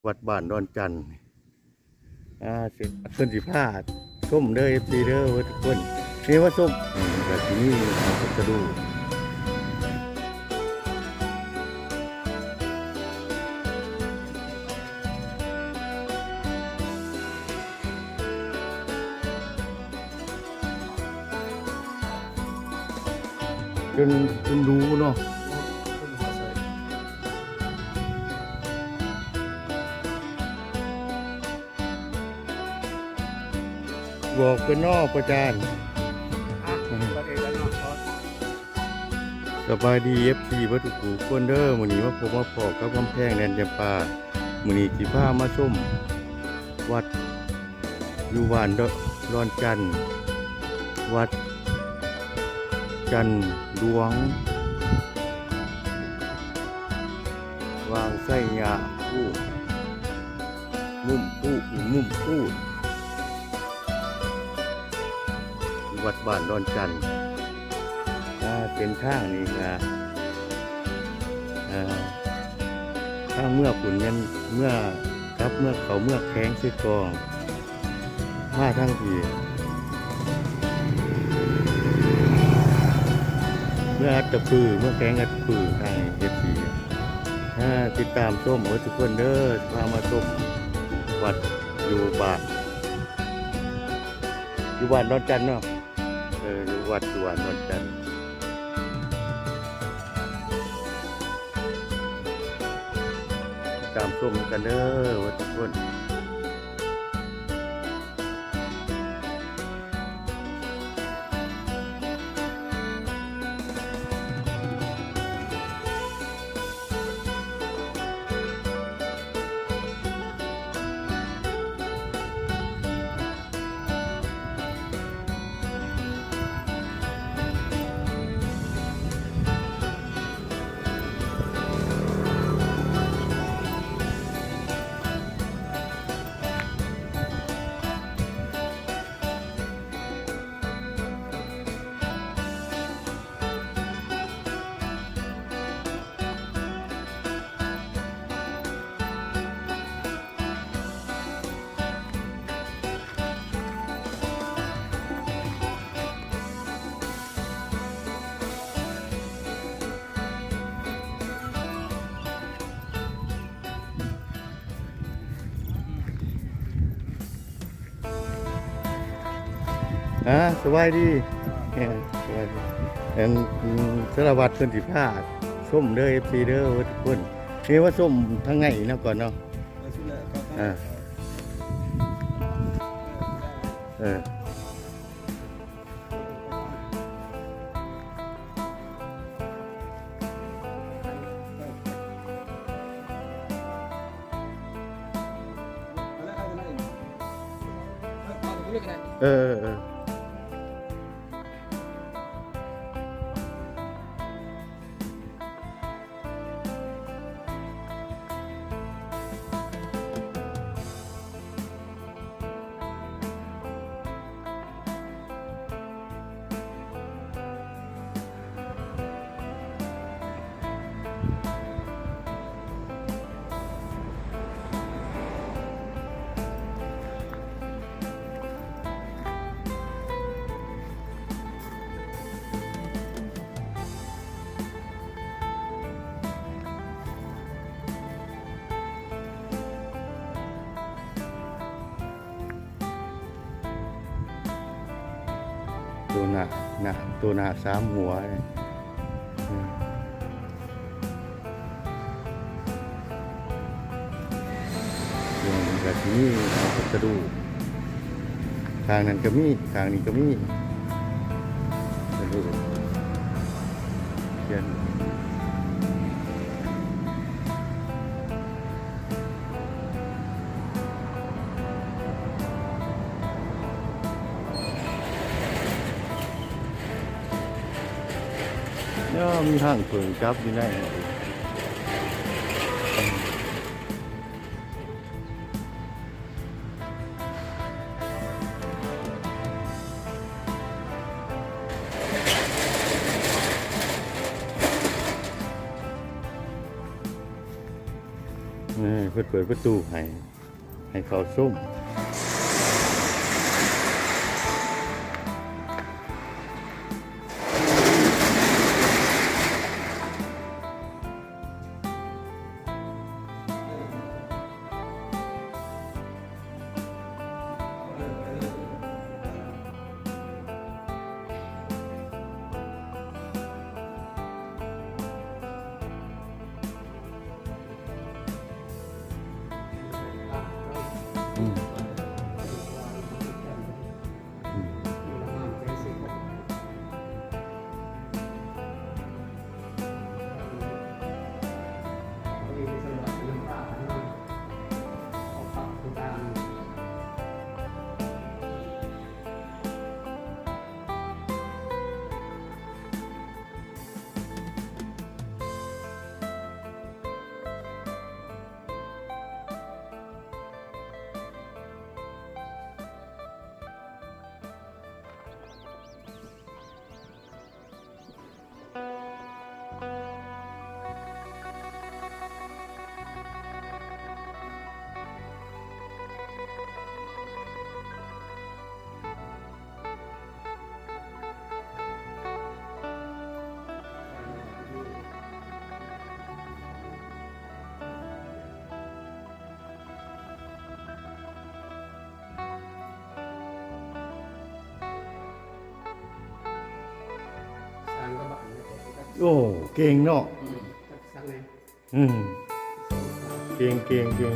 ວັດບ້ານດອນຈັນ. ອ່າ ເພິ່ນຊິພາຊົມເດີ ເອັຟຊີເດີ ທຸກຄົນ ນີ້ມາຊົມ ອືມ ກະຊິມີພະພຸດທະຮູບ ຈົນ ຈົນດູເນາະ. ບອກເພິ່ນເນາະ ພະອາຈານ. ອ່ະ ເປີດເອງແລ້ວເນາະ. ສະບາຍດີ ເອັຟຊີ ເບິດທຸກຜູ້ຄົນເດີ. ມື້ນີ້ມາພົບມາພໍ້ກັບກຳແພງແດນຈຳປາ. ມື້ນີ້ຊິພາມາຊົມວັດຢູ່ບ້ານດອນຈັນ ວັດຈັນຫຼວງ ວາງໄຊຍະພູ ມຸມພູ ມຸມພູ ວັດບ້ານດອນຈັນ. ອ່າ ເສັ້ນທາງນີ້ກະ ອ່າ ທາງເມືອພຸ້ນແມ່ນເມືອ ກັບເມືອເຂົ້າເມືອແຂວງເຊກອງ ມາທາງພີ້ ເມືອອັດຕະປື ເມືອແຂວງອັດຕະປື ທາງ ເອັຟຊີ ອ່າ ຕິດຕາມຊົມເບິດທຸກຄົນເດີ. ພາມາຊົມວັດຢູ່ບ້ານ ຢູ່ບ້ານດອນຈັນເນາະ. ເອີ ຢູ່ວັດ ຢູ່ບ້ານດອນຈັນ ຕາມຊົມກັນເດີ ເບິດທຸກຄົນ. ອ່າ ສະບາຍດີ ເອີ ສະບາຍດີ. ອັນ ສາລະວັດເພິ່ນຊິພາຊົມເດີ ເອັຟຊີເດີ ທຸກຄົນ. ນີ້ມາຊົມທາງໃນນຳກ່ອນເນາະ. ອ່າ ເອີ. ເອີ ເອີ ເອີ. ໂຕໜ້າ ໜ້າ ໂຕໜ້າສາມຫົວ. ເບິ່ງກະຊິມີພະພຸດທະຮູບ ຂ້າງນັ້ນກະມີ ຂ້າງນີ້ກະມີ ເປັນຮູບ ຂຽນ ເອີ ມີຮັງເຜິ້ງຈັບຢູ່ໃນ ນີ້ ເພິ່ນເປີດປະຕູໃຫ້ ໃຫ້ເຂົ້າຊົມ. ໂອ້ ເກັ່ງເນາະ. ອືມ ເກັ່ງ ເກັ່ງ ເກັ່ງ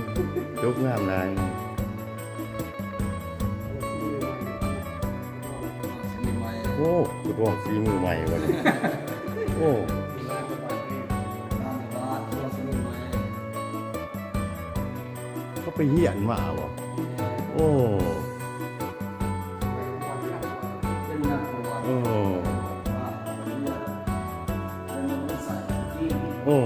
ຈົບງາມຫຼາຍ. ໂອ້ ກະດ້ວງສີມືໃໝ່ບັດນີ້. ໂອ້ ເຂົາໄປຮຽນມາບໍ່? ໂອ້ ເປັນນັກບວດ ເອີ ໂອ້.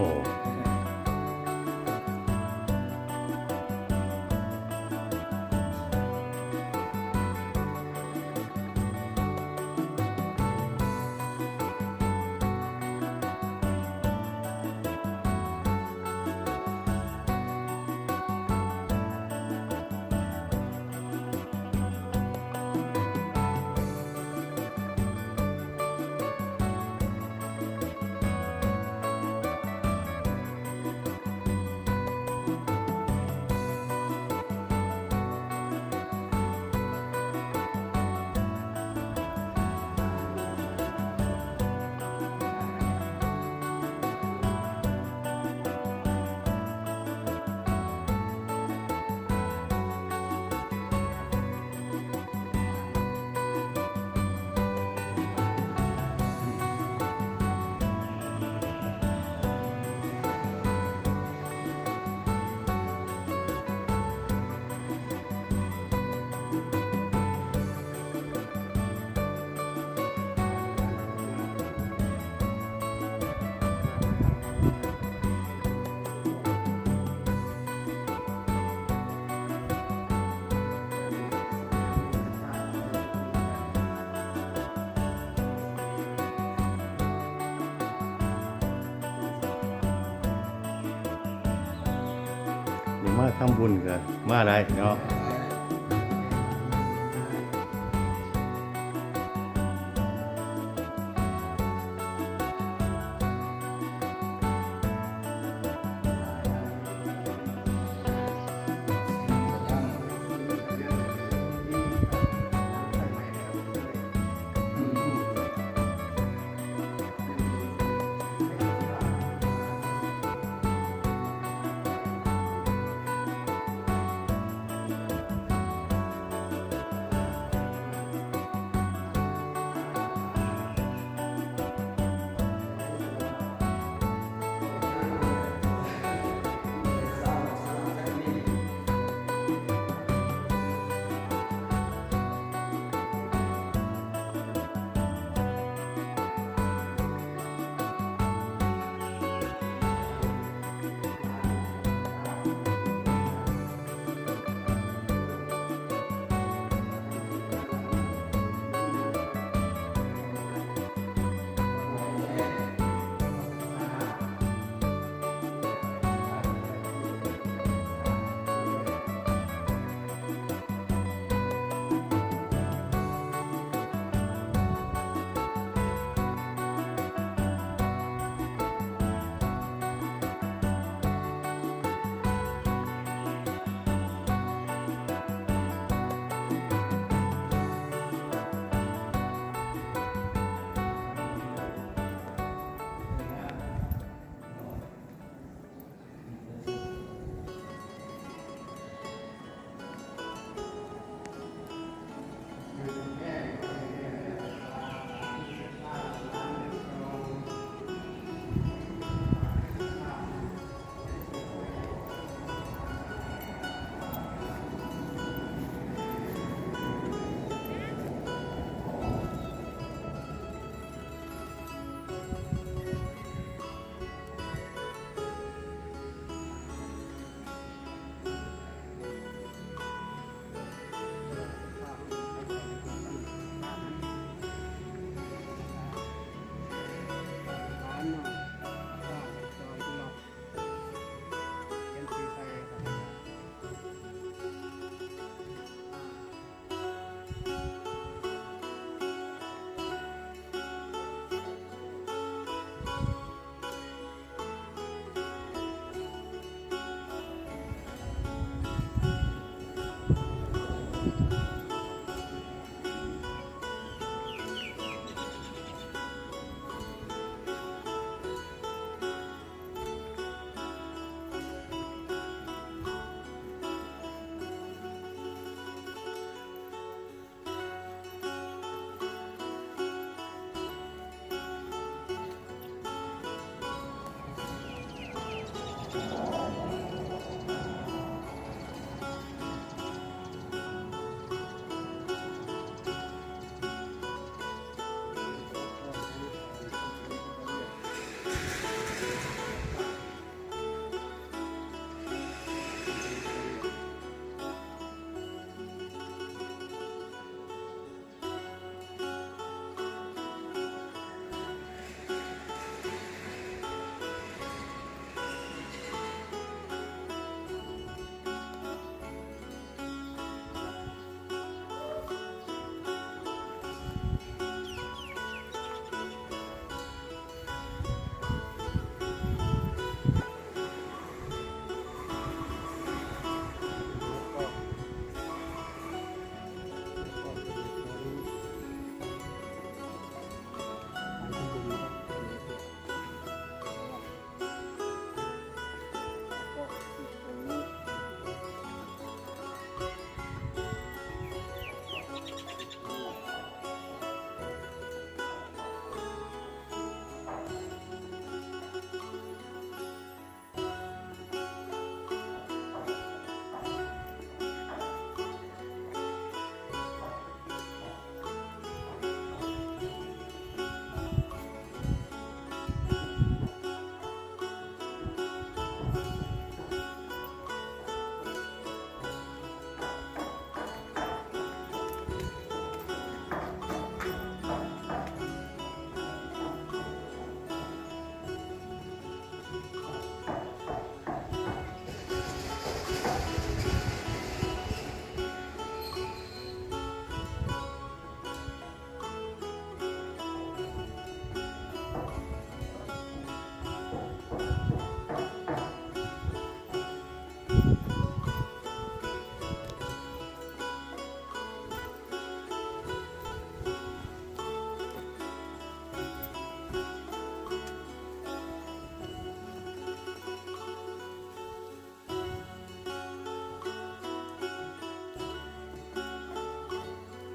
ຢາກມາທຳບຸນກະມາໄດ້ເນາະ. ເ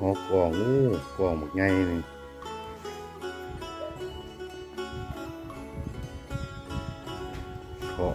ຫໍກອງ ໂອ້ ກອງບັກໃຫຍ່ນີ້ ເຄາະ.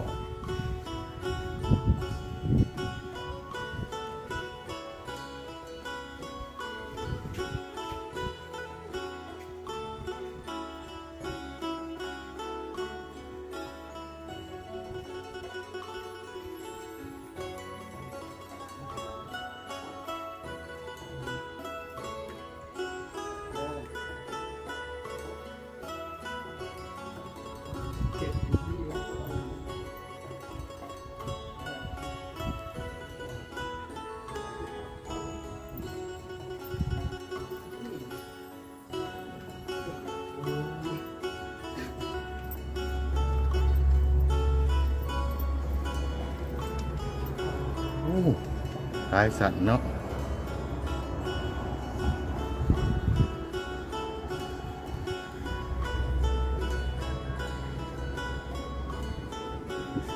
ໂອ້ ຫຼາຍຊັ້ນເນາະ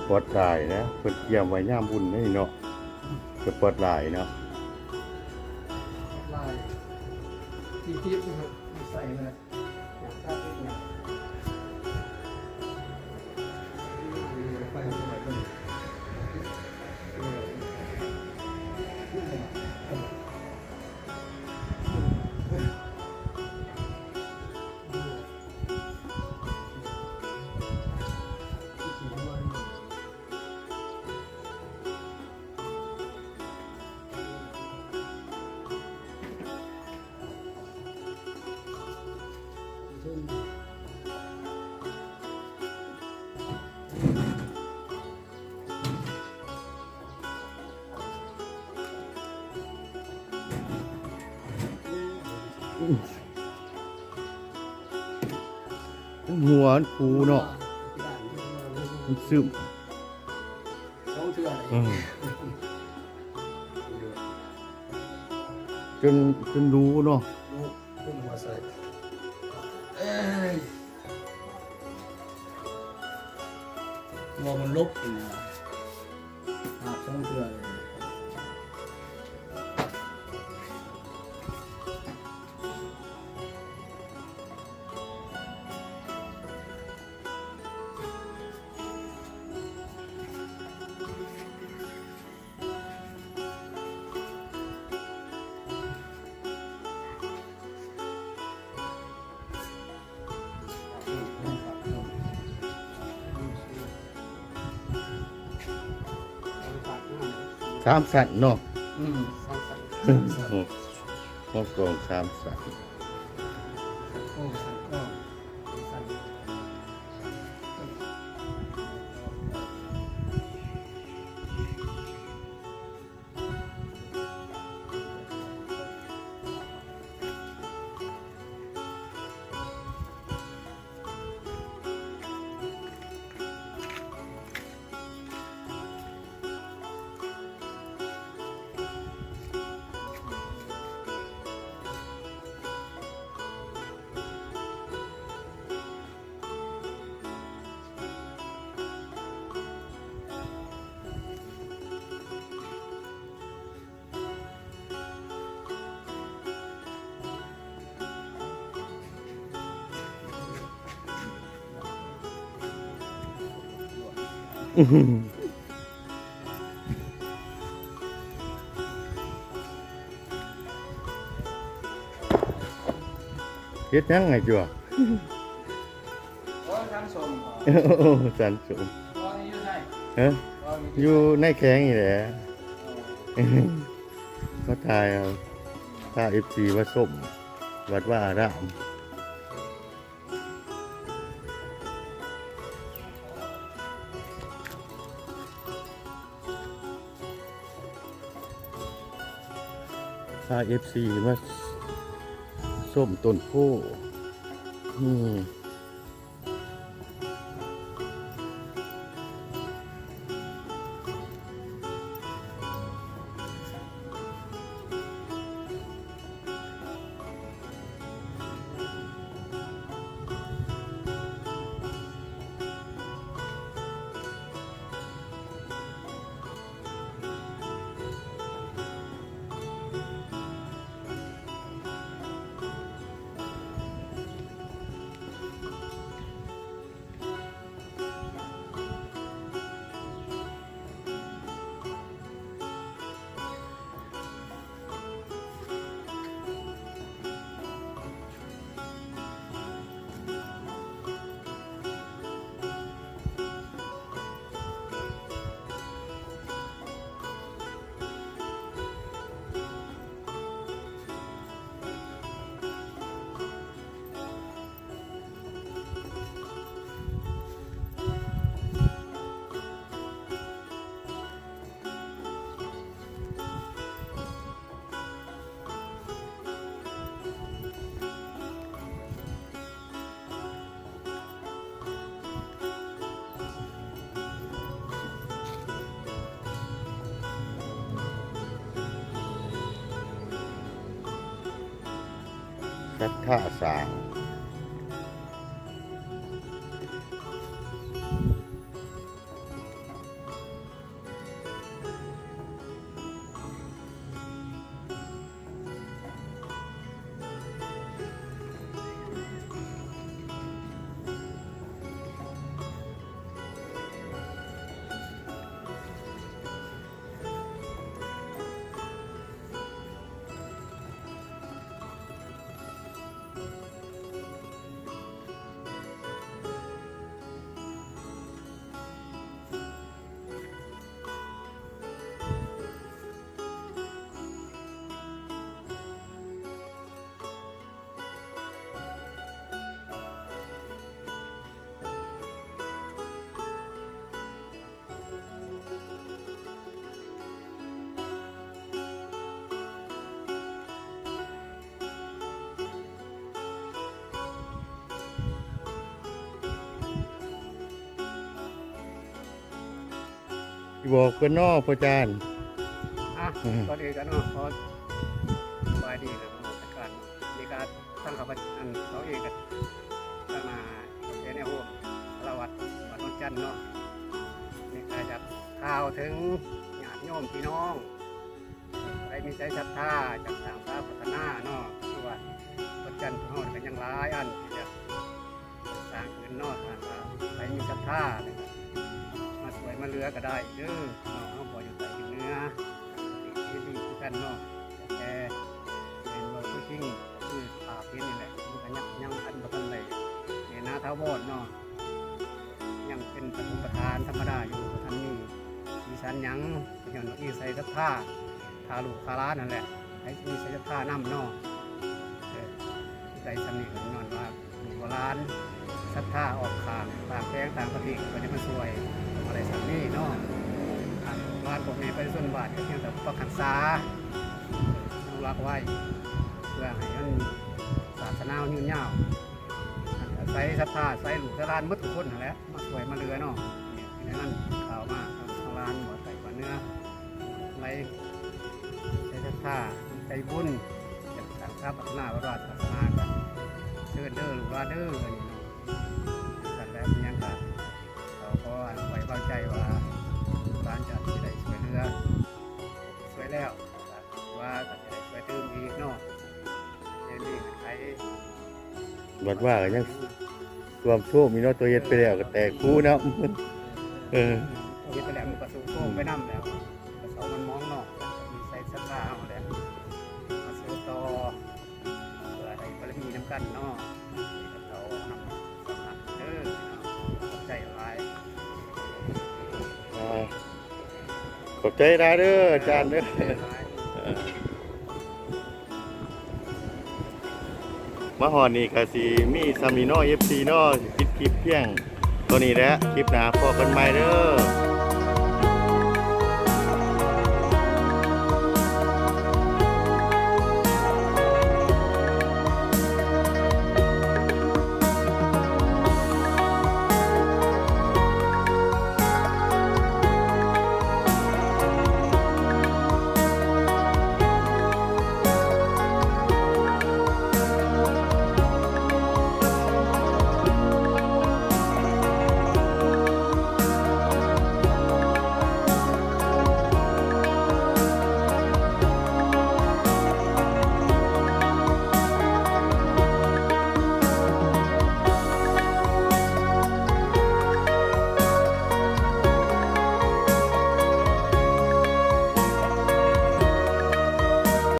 ປອດຫຼາຍນະ ເພິ່ນກຽມໄວ້ຍາມບຸນເດ້ເນາະ ຈະປອດຫຼາຍເນາະ ຫຼາຍ ທີ່ທິບນະ ໃສ່ນະ. ຫົວມັນຟູເນາະ ມັນຊຶມ ສອງເທື່ອ ອືມ ຈົນ ຈົນຮູ້ເນາະ ຮູ້ ຂຶ້ນມາໃສ່ ເອີຍ ວ່າມັນລົບນະ ຫາບສອງເທື່ອເລີຍ. ສາມຊັ້ນເນາະ ອືມ ສາມຊັ້ນ ຫ້ອງກອງສາມຊັ້ນ. ເຮັດຫຍັງໄອ້ຈົວ? ໂອ້ ສັນສົມ ສັນສົມ ຢູ່ໃສ? ຮະ? ຢູ່ໃນແຂວງນີ້ແຫຼະ ມາຖ່າຍເອົາ ພາເອັຟຊີມາຊົມວັດວາອາຣາມ. ພາເອັຟຊີມາຊົມຕົ້ນໂພ ອືມ. ໂ ສັດທາສ້າງ. ຊິບອກເພິ່ນເນາະ ພະອາຈານ. ອ່ະ ອືມ ກ່ອນອື່ນກໍເນາະ ຂໍສະບາຍດີເດີ ນະມັດສະການ. ນີ້ກໍທາງຂ້າພະເຈົ້າ ອັນ ເຮົາເອງກໍ ທາງໜ້າ ເຈົ້າແນວໂຮມສາລະວັດ ວັດນວນຈັນເນາະ. ນີ້ກໍຢາກກ່າວເຖິງຍາດໂຍມພີ່ນ້ອງ ໃຜມີໃຈສັດທາຈາກສ້າງສາພັດທະນາເນາະ ຄືວ່າວັດຈັນຂອງເຮົານີ້ກໍຍັງຫຼາຍອັນທີ່ຈະສ້າງຂຶ້ນເນາະ. ຖ້າຫາກວ່າໃຜມີສັດທາ ແລ້ວກໍມາຊ່ວຍມາເຫຼືອກໍໄດ້ເດີເນາະ. ເຮົາບໍ່ຢູ່ໃຕ້ຢູ່ເໜືອ ເຮັດດີຄືກັນເນາະ. ແຕ່ເຫັນວ່າຕົວຈິງກໍຄືພາບເຫັນນີ້ແຫຼະ ມັນກໍຍັງ ຍັງອັນບໍ່ທັນໄດ້ແໜ້ນໜາຖາວອນເນາະ. ຍັງເປັນປະຖົມປະຖານທຳມະດາຢູ່ ບໍ່ທັນມີສີສັນຫຍັງ ກໍຍ້ອນວ່າອີງໃສ່ສັດທາ ຖ້າລູກຖ້າຫຼານຫັ້ນແຫຼະ ໃຫ້ມີໃສ່ສັດທານຳເນາະ. ເອີ ໄດ້ສ່ຳນີ້ກໍຍ້ອນວ່າລູກຫຼານສັດທາອ້ອມຂ້າງ ຕ່າງແຂວງຕ່າງປະເທດ ເພິ່ນໄດ້ມາຊ່ວຍ ກໍໄດ້ສ່ຳນີ້ເນາະ. ອ່າ ລູກຫຼານພໍ່ແມ່ປະຊາຊົນບ້ານກໍພຽງແຕ່ປັກຮັກສາ ອະນຸລັກໄວ້ ເພື່ອໃຫ້ມັນ ສາສະໜາຍືນຍາວ. ອາໄສສັດທາ ອາໄສລູກອາໄສຫຼານໝົດທຸກຄົນຫັ້ນແຫຼະ ມາຊ່ວຍມາເຫຼືອເນາະ. ໃນນັ້ນຂ່າວມາທາງຫຼານບໍ່ໃສ່ກວ່າເໜືອ ໃນໃຈສັດທາໃຈບຸນ ຈະສ້າງສາພັດທະນາວັດວາສາສະໜາ ກໍເຊີນເດີລູກຫຼານເດີ ອັນນີ້ເນາະ. ຊັ້ນແລ້ວ ມີຫຍັງກໍເຮົາຂໍໄວ້ວາງໃຈວ່າ ລູກຫຼານຈະຊິໄດ້ຊ່ວຍເຫຼືອ ຊ່ວຍແລ້ວ ວ່າກໍຊິໄດ້ຊ່ວຍຕື່ມອີກເນາະ. ເຮັດດີໃຫ້ ວັດວາກໍຍັງຖ້ວມໂຊມຢູ່ເນາະ ຕົວເຮັດໄປແລ້ວກໍແຕກພູນຳ. ເອີ ເຮັດໄປແລ້ວມັນກໍຊຸດໂຊມໄປນຳແລ້ວ ກໍເຊົາມັນມອງເນາະ. ມີໃສ່ສັດທາເຮົາແຫຼະ ມາເສີມຕໍ່ ເພື່ອໄດ້ບາລະມີນຳກັນເນາະ. ເຮົານຳສຳນັກເດີເນາະ ຂອບໃຈຫຼາຍ. ອ່າ ຂອບໃຈຫຼາຍເດີອາຈານເດີ. ມາຮອດນີ້ກໍຊິມີສ່ຳນີ້ເນາະ ເອັຟຊີເນາະ ຊິປິດຄລິບພຽງເທົ່ານີ້ແຫຼະ. ຄລິບໜ້າພໍ້ກັນໃໝ່ເດີ.